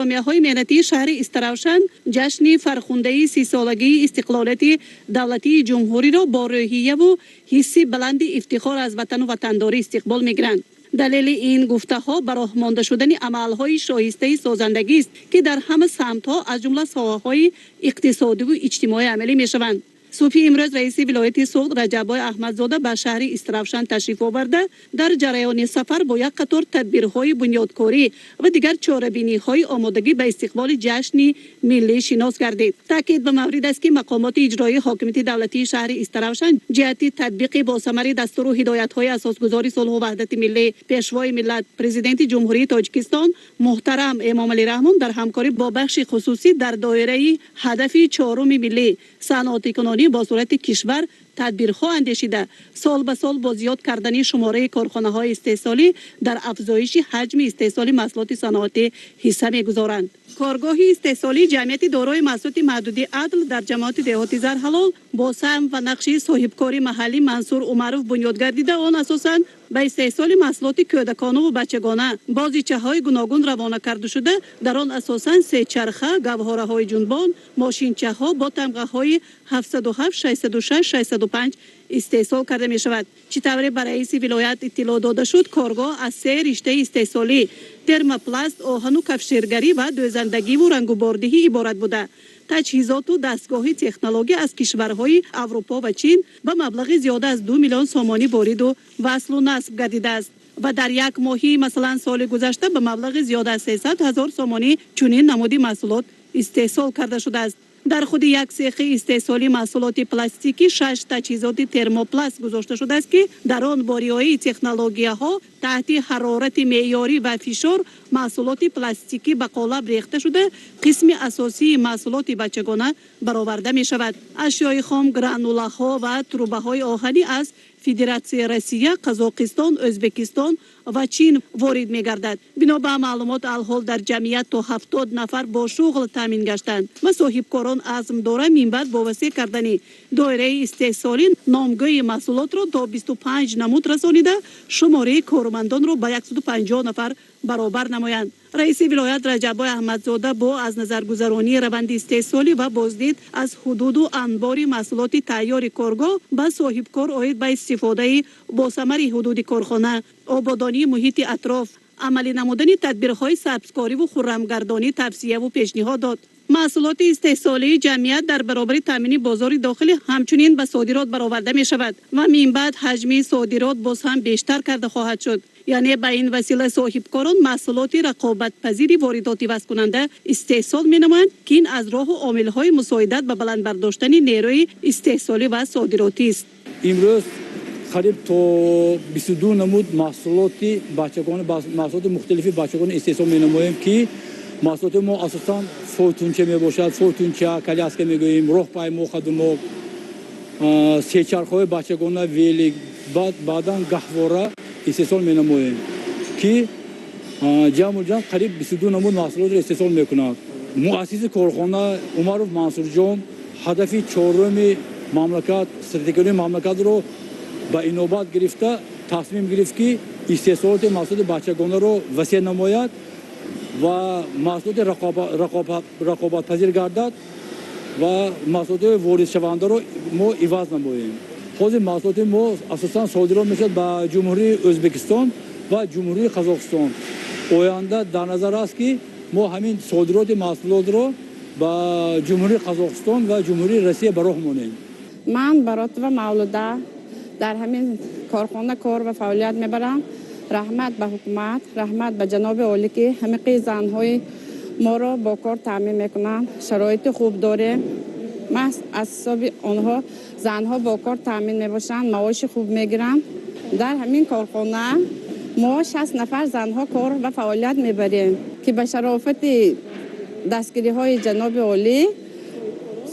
Ҷомеаҳои меҳнатии шаҳри Истаравшан ҷашни фархундаи 30-солагии истиқлолияти давлатии ҷумҳуриро бо рӯҳияву ҳисси баланди ифтихор аз ватану ватандорӣ истиқбол мегиранд. Далели ин гуфтаҳо ба роҳ монда шудани амалҳои шоистаи созандагист, ки дар ҳама самтҳо, аз ҷумла соҳаҳои иқтисодиву иҷтимоӣ, амалӣ мешаванд. Субҳи имрӯз раиси вилояти Суғд Раҷаббой Аҳмадзода ба шаҳри Истаравшан ташриф оварда, дар ҷараёни сафар бо як қатор тадбирҳои бунёдкорӣ ва дигар чорабиниҳои омодагӣ ба истиқболи ҷашни миллӣ шинос гардид. Таъкид ба маврид аст, ки мақомоти иҷроии ҳокимияти давлатии шаҳри Истаравшан ҷиҳати татбиқи босамари дастуру ҳидоятҳои асосгузори сулҳу ваҳдати миллӣ, Пешвои миллат, Президенти Ҷумҳурии Тоҷикистон муҳтарам Эмомалӣ Раҳмон дар ҳамкорӣ бо бахши хусусӣ дар доираи ҳадафи чоруми миллӣ, саноатикунонӣ бо суръати кишвар, тадбирҳо андешида, сол ба сол бо зиёд кардани шумораи корхонаҳои истеҳсолӣ дар афзоиши ҳаҷми истеҳсоли маҳсулоти саноатӣ ҳисса мегузоранд. Коргоҳи истеҳсолии ҷамъияти дорои маҳсулоти маҳдуди «Адл» дар ҷамоати деҳоти Зарҳалол бо саҳм ва нақши соҳибкори маҳаллӣ Мансур Умаров бунёд гардида, он асосан ба истеҳсоли маҳсулоти кӯдаконаву бачагона, бозичаҳои гуногун равона карда шуда, дар он асосан сечарха, гаҳвораҳои ҷунбон, мошинчаҳо бо тамғаҳои 707, 606, 605 истеҳсол карда мешавад. Чӣ тавре ба раиси вилоят иттилоъ дода шуд, коргоҳ аз се риштаи истеҳсолӣ: термопласт, оҳану кафшергарӣ ва дӯзандагиву рангубордиҳӣ иборат буда, таҷҳизоту дастгоҳи технология аз кишварҳои Аврупо ва Чин ба маблағи зиёда аз 2 миллион сомонӣ вориду васлу насб гардидааст ва дар як моҳи, масалан, соли гузашта ба маблағи зиёда аз 300 000 сомонӣ чунин намуди маҳсулот истеҳсол карда шудааст. Дар худи як сехи истеҳсоли маҳсулоти пластикӣ шаш таҷҳизоти термопласт гузошта шудааст, ки дар он бо риояи технологияҳо таҳти ҳарорати меъёрӣ ва фишор маҳсулоти пластикӣ ба қолаб рехта шуда, қисми асосии маҳсулоти бачагона бароварда мешавад. Ашёи хом, гранулаҳо ва трубаҳои оҳанӣ аз Федератсияи Россия, Қазоқистон, Ӯзбекистон ва Чин ворид мегардад. Бино ба маълумот, алҳол дар ҷамъият то 70 нафар бо шуғл таъмин гаштанд ва соҳибкорон азм доранд, минбаъд бо васеъ кардани доираи истеҳсолӣ номгӯи маҳсулотро то 25 намуд расонида, шумораи кормандонро ба 150 нафар баробар намоянд. Раиси вилоят Раҷаббой Аҳмадзода бо аз назаргузаронии раванди истеҳсолӣ ва боздид аз ҳудуду анбори маҳсулоти тайёри коргоҳ ба соҳибкор оид ба истифодаи босамари ҳудуди корхона, ободонии муҳити атроф, амалӣ намудани тадбирҳои сабзкориву хуррамгардонӣ тавсияву пешниҳод дод. Маҳсулоти истеҳсолии ҷамъият дар баробари таъмини бозори дохилӣ ҳамчунин ба содирот бароварда мешавад ва минбаъд ҳаҷми содирот боз ҳам бештар карда хоҳад шуд. Яъне ба ин васила соҳибкорон маҳсулоти рақобатпазири воридотивазкунанда истеҳсол менамоянд, ки ин аз роҳу омилҳои мусоидат ба баланд бардоштани нерӯи истеҳсолӣ ва содиротист. Имрӯз қариб то 22 намуд маҳсулоти бачагона, маҳсулоти мухталифи бачагона истеҳсол менамоем, ки маҳсулоти мо асосан фойтунча мебошад. Фойтунча, коляска мегӯем, роҳпаймо, хадумок, сечархҳои бачагона, велик, баъдан гаҳвора истеҳсол менамоем, ки ҷамъу ҷамъ қариб 22 намуд маҳсулотро истеҳсол мекунад. Муассиси корхона Умаров Мансурҷон ҳадафи чоруми мамлакат, стратегияи мамлакатро ба инобат гирифта, тасмим гирифт, ки истеҳсолоти маҳсулоти бачагонаро васеъ намояд ва маҳсулоти рақобатпазир гардад ва маҳсулоти воридшавандаро мо иваз намоем. Ҳозир маҳсулоти мо асосан содирот мешавад ба Ҷумҳурии Ӯзбекистон ва Ҷумҳурии Қазоқистон. Оянда дар назар аст, ки мо ҳамин содироти маҳсулотро ба Ҷумҳурии Қазоқистон ва Ҷумҳурии Россия ба роҳ монем. Ман Баротова Мавлуда, дар ҳамин корхона кор ва фаъолият мебарам. Раҳмат ба ҳукумат, раҳмат ба ҷаноби олӣ, ки ҳамиқи занҳои моро бо кор таъмин мекунанд. Шароити хуб дорем. Маҳз аз ҳисоби онҳо занҳо бо кор таъмин мебошанд, маоши хуб мегиранд. Дар ҳамин корхона мо 60 нафар занҳо кор ва фаъолият мебарем, ки ба шарофати дастгириҳои ҷаноби олӣ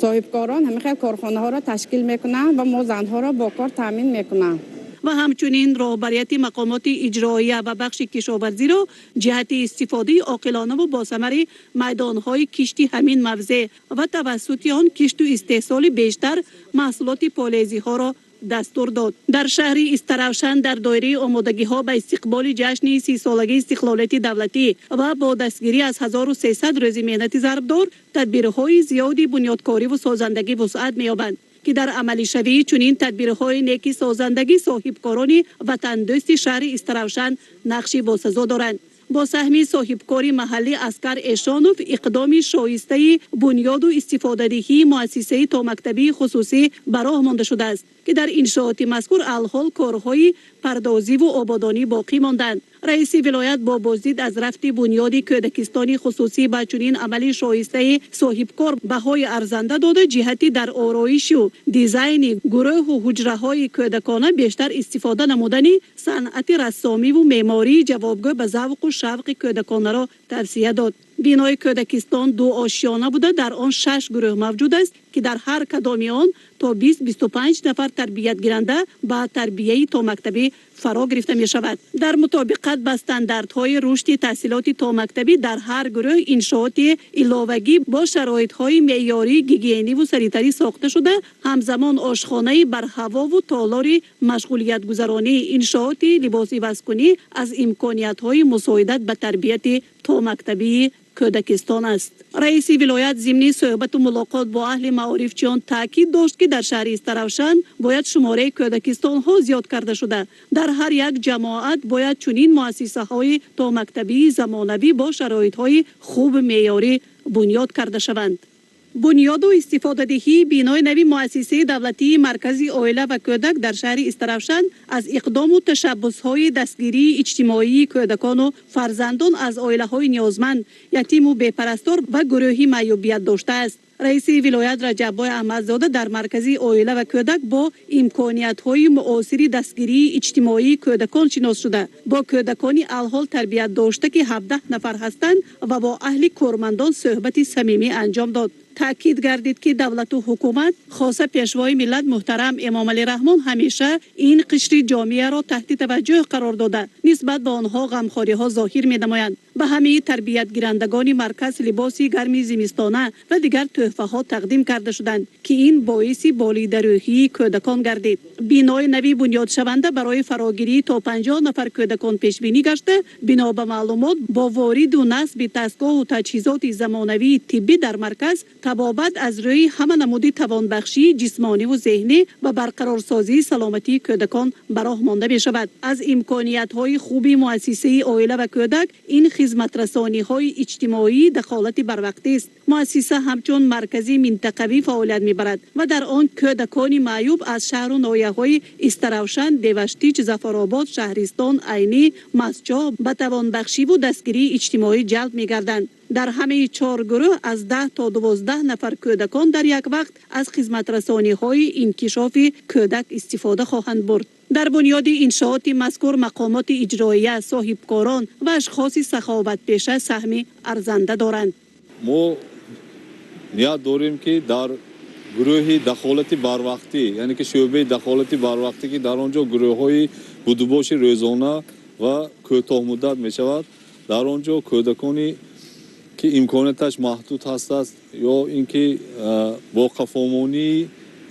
соҳибкорон ҳамин хел корхонаҳоро ташкил мекунанд ва мо занҳоро бо кор таъмин мекунанд. Ва ҳамчунин роҳбарияти мақомоти иҷроия ва бахши кишоварзиро ҷиҳати истифодаи оқилонаву босамари майдонҳои кишти ҳамин мавзеъ ва тавассути он кишту истеҳсоли бештар маҳсулоти полезиҳоро Дастур дод. Дар шаҳри Истаравшан дар доираи омодагиҳо ба истиқболи ҷашни 30-солагии истиқлолияти давлатӣ ва бо дастгирӣ аз 1300 рӯзи меҳнати зарбдор тадбирҳои зиёди бунёдкориву созандагӣ вусъат меёбанд, ки дар амалишавии чунин тадбирҳои неки созандагӣ соҳибкорони ватандӯсти шаҳри Истаравшан нақши босазо доранд. Бо саҳми соҳибкори маҳаллӣ Аскар Эшонов иқдоми шоистаи бунёду истифодадиҳии муассисаи томактабии хусусӣ ба роҳ монда шудааст, ки дар иншооти мазкур алҳол корҳои пардозиву ободонӣ боқӣ монданд. Раиси вилоят бо боздид аз рафти бунёди кӯдакистони хусусӣ ба чунин амали шоистаи соҳибкор баҳои арзанда дода, ҷиҳати дар ороишу дизайни гурӯҳу ҳуҷраҳои кӯдакона бештар истифода намудани санъати рассомиву меъмории ҷавобгӯ ба завқу шавқи кӯдаконаро тавсия дод. Бинои кӯдакистон дуошёна буда, дар он шаш гурӯҳ мавҷуд аст, ки дар ҳар кадоми он то 20-25 нафар тарбиятгиранда ба тарбияи томактабӣ фаро гирифта мешавад. Дар мутобиқат ба стандартҳои рушди таҳсилоти томактабӣ дар ҳар гурӯҳ иншооти иловагӣ бо шароитҳои меъёрии гигиениву санитарӣ сохта шуда, ҳамзамон ошхонаи барҳавову толори машғулиятгузаронӣ, иншооти либосивазкунӣ аз имкониятҳои мусоидат ба тарбияти томактабии кӯдакистон аст. Раиси вилоят зимни суҳбату мулоқот бо аҳли маорифчиён таъкид дошт, ки дар шаҳри Истаравшан бояд шумораи кӯдакистонҳо зиёд карда шуда, дар ҳар як ҷамоат бояд чунин муассисаҳои томактабии замонавӣ бо шароитҳои хуби меъёрӣ бунёд карда шаванд. Бунёду истифодадиҳии бинои нави муассисаи давлатии Маркази оила ва кӯдак дар шаҳри Истаравшан аз иқдому ташаббусҳои дастгирии иҷтимоии кӯдакону фарзандон аз оилаҳои ниёзманд, ятиму бепарастор ва гурӯҳи маъюбият доштааст. Раиси вилоят Раҷаббой Аҳмадзода дар Маркази оила ва кӯдак бо имкониятҳои муосири дастгирии иҷтимоии кӯдакон шинос шуда, бо кӯдакони алҳол тарбият дошта, ки 17 нафар ҳастанд, ва бо аҳли кормандон суҳбати самимӣ анҷом дод. Таъкид гардид, ки давлату ҳукумат, хоса Пешвои миллат муҳтарам Эмомалӣ Раҳмон, ҳамеша ин қишри ҷомеаро таҳти таваҷҷӯҳ қарор дода, нисбат ба онҳо ғамхориҳо зоҳир менамоянд. Ба ҳамаи тарбиятгирандагони марказ либоси гарми зимистона ва дигар тӯҳфаҳо тақдим карда шуданд, ки ин боиси болидарӯҳии кӯдакон гардид. Бинои нави бунёдшаванда барои фарогирии то 50 нафар кӯдакон пешбинӣ гашта, бино ба маълумот, бо вориду насби дастгоҳу таҷҳизоти замонавии тиббӣ дар марказ табобат аз рӯи ҳама намуди тавонбахшии ҷисмониву зеҳнӣ ва барқарорсозии саломатии кӯдакон ба роҳ монда мешавад. Аз имкониятҳои хуби муассисаи оила ва кӯдак ин хизматрасониҳои иҷтимоии дахолати барвақтист. Муассиса ҳамчун маркази минтақавӣ фаъолият мебарад ва дар он кӯдакони маъюб аз шаҳру ноҳияҳои Истаравшан, Деваштич, Зафаробод, Шаҳристон, Айнӣ, Мастчоҳ ба тавонбахшиву дастгирии иҷтимоӣ ҷалб мегарданд. Дар ҳамаи чор гурӯҳ аз 10 то 12 нафар кӯдакон дар як вақт аз хизматрасониҳои инкишофи кӯдак истифода хоҳанд бурд. Дар бунёди иншооти мазкур мақомоти иҷроия, соҳибкорон ва ашхоси саховатпеша саҳми арзанда доранд. Мо ният дорем, ки дар гурӯҳи дахолати барвақтӣ, яъне ки шӯъбаи дахолати барвақтӣ, ки дар он ҷо гурӯҳҳои будубоши рӯзона ва кӯтоҳмуддат мешавад, дар он ҷо кӯдаконе ки имконияташ маҳдуд ҳастааст ё ин ки бо қафомонии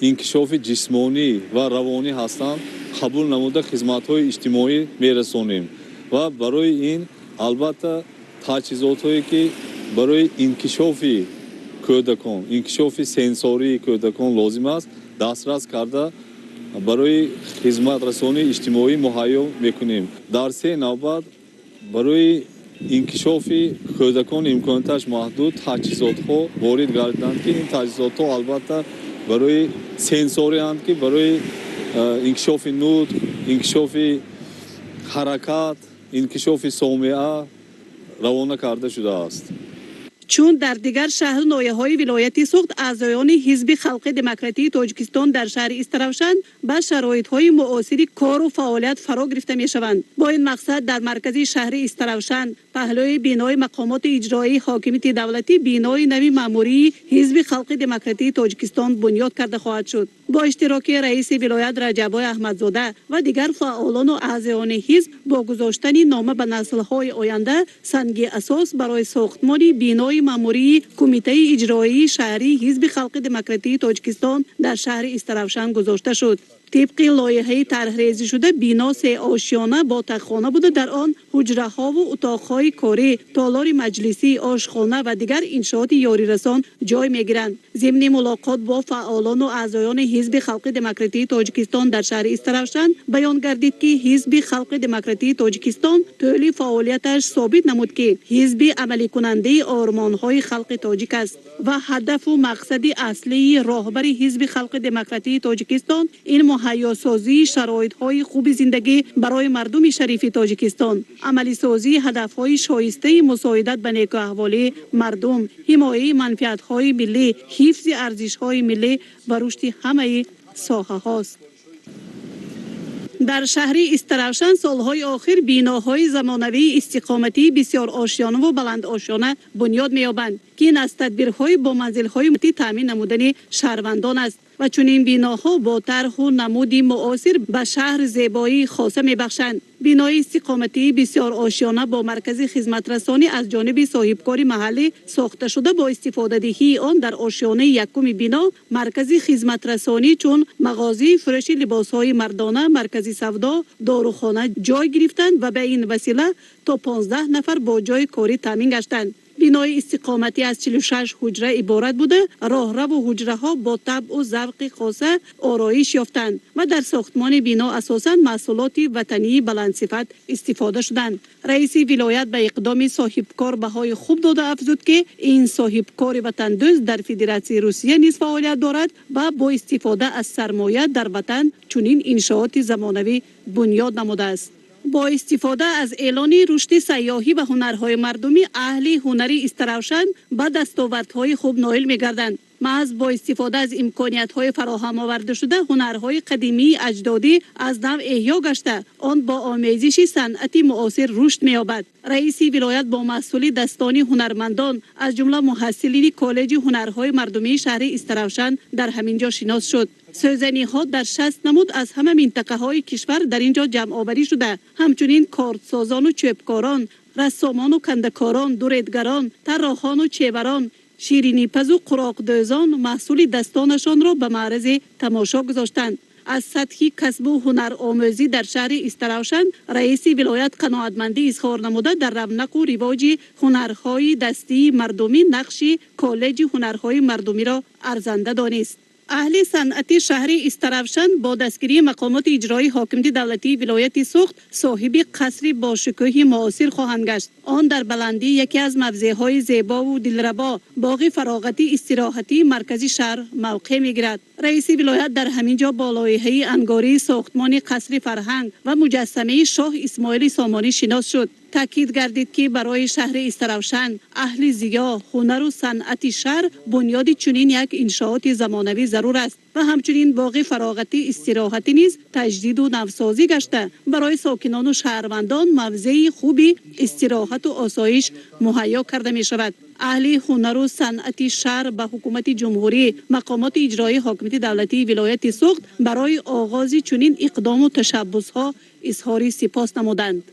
инкишофи ҷисмонӣ ва равонӣ ҳастанд, қабул намуда, хизматҳои иҷтимоӣ мерасонем ва барои ин албатта таҷҳизотҳое, ки барои инкишофи кӯдакон, инкишофи сенсории кӯдакон лозим аст, дастрас карда, барои хизматрасонии иҷтимоӣ муҳайё мекунем. Дар се навбат барои инкишофи кӯдакон имконияташ маҳдуд таҷҳизотҳо ворид гардиданд, ки ин таҷҳизотҳо албатта барои сенсорианд, ки барои инкишофи нутқ, инкишофи ҳаракат, инкишофи сомеа равона карда шудааст. Чун дар дигар шаҳру ноҳияҳои вилояти Суғд, аъзоёни Ҳизби халқи демократии Тоҷикистон дар шаҳри Истаравшан ба шароитҳои муосири кору фаъолият фаро гирифта мешаванд. Бо ин мақсад дар маркази шаҳри Истаравшан, паҳлӯи бинои мақомоти иҷроии ҳокимияти давлатӣ, бинои нави маъмурии Ҳизби халқи демократии Тоҷикистон бунёд карда хоҳад шуд. Бо иштироки раиси вилоят Раҷаббой Аҳмадзода ва дигар фаъолону аъзоёни ҳизб бо гузоштани нома ба наслҳои оянда санги асос барои сохтмони бинои маъмурии Кумитаи иҷроии шаҳрии Ҳизби халқи демократии Тоҷикистон дар шаҳри Истаравшан гузошта шуд. Тибқи лоиҳаи тарҳрезишуда, бино сеошёна бо таххона буда, дар он ҳуҷраҳову утоқҳои корӣ, толори маҷлисӣ, ошхона ва дигар иншооти ёрирасон ҷой мегиранд. Зимни мулоқот бо фаъолону аъзоёни Ҳизби халқи демократии Тоҷикистон дар шаҳри Истаравшан баён гардид, ки Ҳизби халқи демократии Тоҷикистон тӯли фаъолияташ собит намуд, ки ҳизби амаликунандаи ормонҳои халқи тоҷик аст ва ҳадафу мақсади аслии роҳбари Ҳизби халқи демократии Тоҷикистон ин муҳайёсозии шароитҳои хуби зиндагӣ барои мардуми шарифи Тоҷикистон, амалисозии ҳадафҳои шоистаи мусоидат ба некӯаҳволии мардум, ҳимояи манфиатҳои миллӣ, ҳифзи арзишҳои миллӣ ва рушди ҳамаи соҳаҳост. Дар шаҳри Истаравшан солҳои охир биноҳои замонавии истиқоматии бисёрошёнаву баландошёна бунёд меёбанд, ки ин аз тадбирҳои бо манзилҳои таъмин намудани шаҳрвандон аст ва чунин биноҳо бо тарҳу намуди муосир ба шаҳр зебоии хоса мебахшанд. Бинои истиқоматии бисёрошёна бо маркази хизматрасонӣ аз ҷониби соҳибкори маҳаллӣ сохта шуда, бо истифодадиҳии он дар ошёнаи якуми бино маркази хизматрасонӣ чун мағозии фурӯши либосҳои мардона, маркази савдо, дорухона ҷой гирифтанд ва ба ин васила то 15 нафар бо ҷойи корӣ таъмин гаштанд. Бинои истиқоматӣ аз 46 ҳуҷра иборат буда, роҳраву ҳуҷраҳо бо табъу завқи хоса ороиш ёфтанд ва дар сохтмони бино асосан маҳсулоти ватании баландсифат истифода шуданд. Раиси вилоят ба иқдоми соҳибкор баҳои хуб дода, афзуд, ки ин соҳибкори ватандӯст дар Федератсияи Русия низ фаъолият дорад ва бо истифода аз сармоя дар ватан чунин иншооти замонавӣ бунёд намудааст. Бо истифода аз эълони рушди сайёҳӣ ва ҳунарҳои мардумӣ, аҳли ҳунари Истаравшан ба дастовардҳои хуб ноил мегарданд. Маҳз бо истифода аз имкониятҳои фароҳам овардашуда, ҳунарҳои қадимии аҷдодӣ аз нав эҳё гашта, он бо омезиши санъати муосир рушд меёбад. Раиси вилоят бо маҳсули дастони ҳунармандон, аз ҷумла муҳассилини коллеҷи ҳунарҳои мардумии шаҳри Истаравшан, дар ҳамин ҷо шинос шуд. Сӯзаниҳо дар 60 намуд аз ҳама минтақаҳои кишвар дар ин ҷо ҷамъоварӣ шуда, ҳамчунин кордсозону чӯбкорон, рассомону кандакорон, дуредгарон, тарроҳону чеварон, ширинипазу қуроқдӯзон маҳсули дастонашонро ба маърази тамошо гузоштанд. Аз сатҳи касбу ҳунаромӯзӣ дар шаҳри Истаравшан раиси вилоят қаноатмандӣ изҳор намуда, дар равнақу ривоҷи ҳунарҳои дастии мардумӣ нақши коллеҷи ҳунарҳои мардумиро арзанда донист. Аҳли санъати шаҳри Истаравшан бо дастгирии мақомоти иҷроии ҳокимияти давлатии вилояти Суғд соҳиби қасри бошукӯҳи муосир хоҳанд гашт. Он дар баландии яке аз мавзеъҳои зебову дилрабо, боғи фароғати истироҳатии маркази шаҳр мавқеъ мегирад. Раиси вилоят дар ҳамин ҷо бо лоиҳаи ангории сохтмони қасри фарҳанг ва муҷассамаи шоҳ Исмоили Сомонӣ шинос шуд. Таъкид гардид, ки барои шаҳри Истаравшан, аҳли зиё, ҳунару санъати шаҳр бунёди чунин як иншооти замонавӣ зарур аст ва ҳамчунин боғи фароғати истироҳатӣ низ таҷдиду навсозӣ гашта, барои сокинону шаҳрвандон мавзеи хуби истироҳату осоиш муҳайё карда мешавад. Аҳли ҳунару санъати шаҳр ба ҳукумати ҷумҳурӣ, мақомоти иҷроии ҳокимияти давлатии вилояти Суғд барои оғози чунин иқдому ташаббусҳо изҳори сипос намуданд.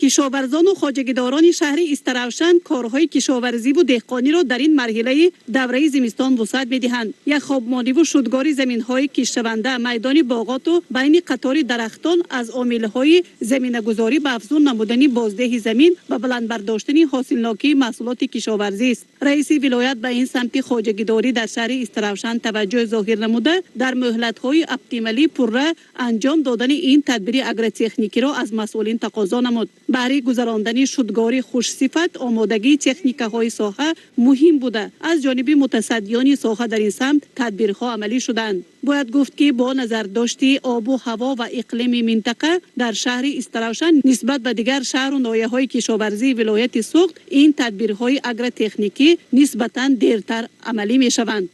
Кишоварзону хоҷагидорони шаҳри Истаравшан корҳои кишоварзиву деҳқониро дар ин марҳилаи давраи зимистон вусъат медиҳанд. Як хобмониву шудгори заминҳои киштшаванда, майдони боғоту байни қатори дарахтон аз омилҳои заминагузорӣ ба афзун намудани боздеҳи замин ва баланд бардоштани ҳосилнокии маҳсулоти кишоварзист. Раиси вилоят ба ин самти хоҷагидорӣ дар шаҳри Истаравшан таваҷҷӯҳ зоҳир намуда, дар муҳлатҳои оптималӣ пурра анҷом додани ин тадбири агротехникиро аз масъулин тақозо намуд. Баҳри гузарондани шудгори хушсифат омодагии техникаҳои соҳа муҳим буда, аз ҷониби мутасаддиёни соҳа дар ин самт тадбирҳо амалӣ шуданд. Бояд гуфт, ки бо назардошти обу ҳаво ва иқлими минтақа дар шаҳри Истаравшан нисбат ба дигар шаҳру ноҳияҳои кишоварзии вилояти Суғд ин тадбирҳои агротехникӣ нисбатан дертар амалӣ мешаванд.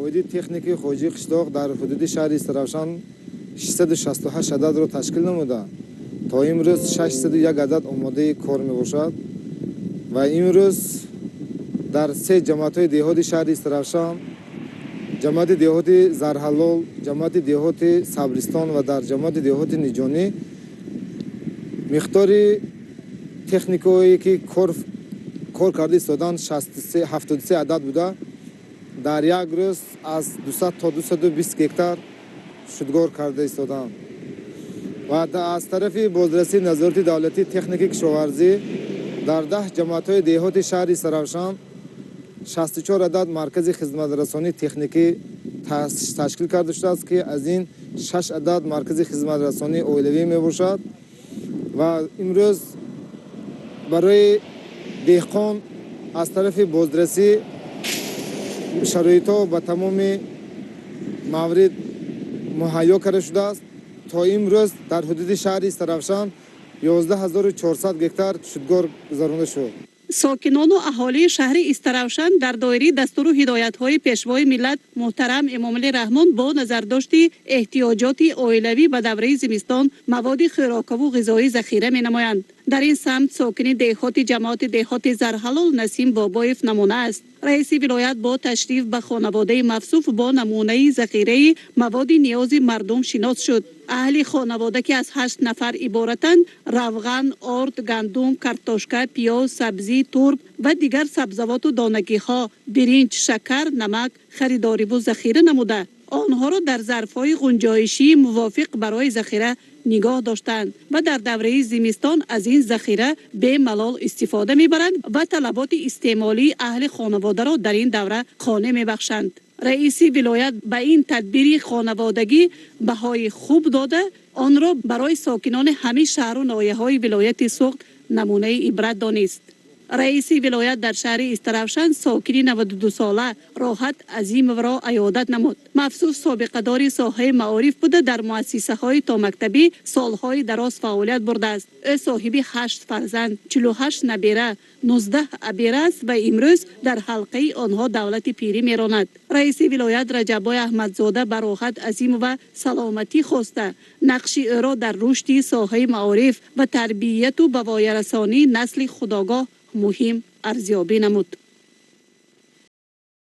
Оиди техникаи хоҷагии қишлоқ дар ҳудуди шаҳри Истаравшан 668 ададро ташкил намуда, то имрӯз 601 адад омодаи кор мебошад ва имрӯз дар се ҷамоатҳои деҳоти шаҳри Истаравшан, ҷамоати деҳоти Зарҳалол, ҷамоати деҳоти Сабристон ва дар ҷамоати деҳоти Ниҷонӣ миқдори техникаҳое ки кор карда истоданд 73 адад буда. Дар як рӯз аз 200 то 220 гектар шудгор карда истоданд ва аз тарафи бозрасии назорати давлатии техникии кишоварзӣ дар 10 ҷамоатҳои деҳоти шаҳри Истаравшан 64 адад маркази хизматрасонии техникӣ ташкил карда шудааст, ки аз ин 6 адад маркази хизматрасонии оилавӣ мебошад. Ва имрӯз барои деҳқон аз тарафи бозрасӣ шароитҳо ба тамоми маврид муҳайё карда шудааст. То имрӯз дар ҳудуди шаҳри Истаравшан 11 400 гектар шудгор гузаронда шуд. Сокинону аҳолии шаҳри Истаравшан дар доираи дастуру ҳидоятҳои Пешвои миллат муҳтарам Эмомалӣ Раҳмон бо назардошти эҳтиёҷоти оилавӣ ба давраи зимистон маводи хӯрокаву ғизоӣ захира менамоянд. Дар ин самт сокини деҳоти ҷамоати деҳоти Зарҳалол Насим Бобоев намуна аст. Раиси вилоят бо ташриф ба хонаводаи мавсуф бо намунаи захираи маводи ниёзи мардум шинос шуд. Аҳли хонавода, ки аз ҳашт нафар иборатанд, равған, орд, гандум, картошка, пиёз, сабзӣ, турб ва дигар сабзавоту донагиҳо, биринҷ, шакар, намак харидориву захира намуда, онҳоро дар зарфҳои ғунҷоишии мувофиқ барои захира нигоҳ доштанд ва дар давраи зимистон аз ин захира бемалол истифода мебаранд ва талаботи истеъмолии аҳли хонаводаро дар ин давра қонеъ мебахшанд. Раиси вилоят ба ин тадбири хонаводагӣ баҳои хуб дода, онро барои сокинони ҳамаи шаҳру ноҳияҳои вилояти Суғд намунаи ибрат донист. Раиси вилоят дар шаҳри Истаравшан сокини 92-сола Роҳат Азимовро аёдат намуд. Мавсуф собиқадори соҳаи маориф буда, дар муассисаҳои томактабӣ солҳои дароз фаъолият бурдааст. Ӯ соҳиби ҳашт фарзанд, 48 набера, 19 абера аст ва имрӯз дар ҳалқаи онҳо давлати пирӣ меронад. Раиси вилоят Раҷаббой Аҳмадзода ба Роҳат Азимова саломатӣ хоста, нақши ӯро дар рушди соҳаи маориф ва тарбияту ба воярасонии насли худогоҳ муҳим арзёбӣ намуд.